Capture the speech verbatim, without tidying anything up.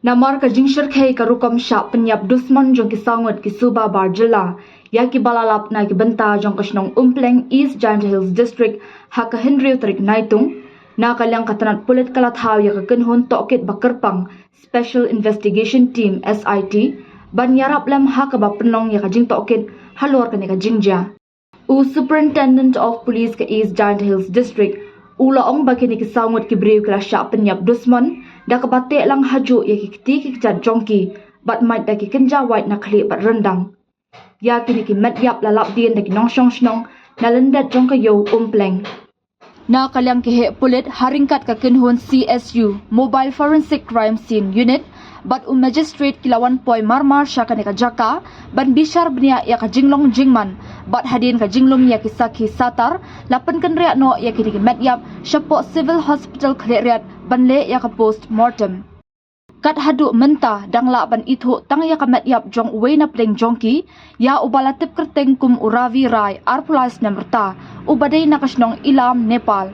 Namar ka jingshyrkhei ka rukom shah pynïap dusmon jong ki saw ngut ki suba bar jylla ïa ki ba la lap na ki bynta jong ka shnong Umpleng, East Jaintia Hills District, ha ka hynriew tarik Naitung, na ka liang ka tnat pulit ka la thaw ïa ka kynhun tohkit ba kyrpang, Special Investigation Team, S I T, ban ïarap lem ha kaba pynlong ïa ka jingtohkit halor kane ka jingjia. U Superintendent of Police ka East Jaintia Hills District u la ong ba kine ki saw ngut ki briew ki la shah pynïap dusmon da kaba teh lang hajuh ïa ki kti ki kjat jong ki bad mait da ki kynja wait na khlieh bad ryndang. Ïa kine ki met ïap la lap dien da ki nongshong shnong na lyndet jong ka ïew Umpleng. Na ka liang ki heh pulit ha ryngkat ka kynhun C S U, Mobile Forensic Crime Scene Unit, bad u magistrate ki la wan poi marmar sha kane ka jaka ban bishar bniah ïa ka jinglong jingman bad hadien ka jinglum ïa ki sakhi satar la pynkynriah noh ïa kine ki met ïap shapoh Civil Hospital Khliehriat ban leh ïa ka post mortem. Kat haduh mynta dang lah ban ithuh tang ïa ka met ïap jong uwei na pdeng jong ki, ïa uba la tip kyrteng kum u Ravi Rai, arphew lai snem rta, uba dei na ka shnong Ilam, Nepal.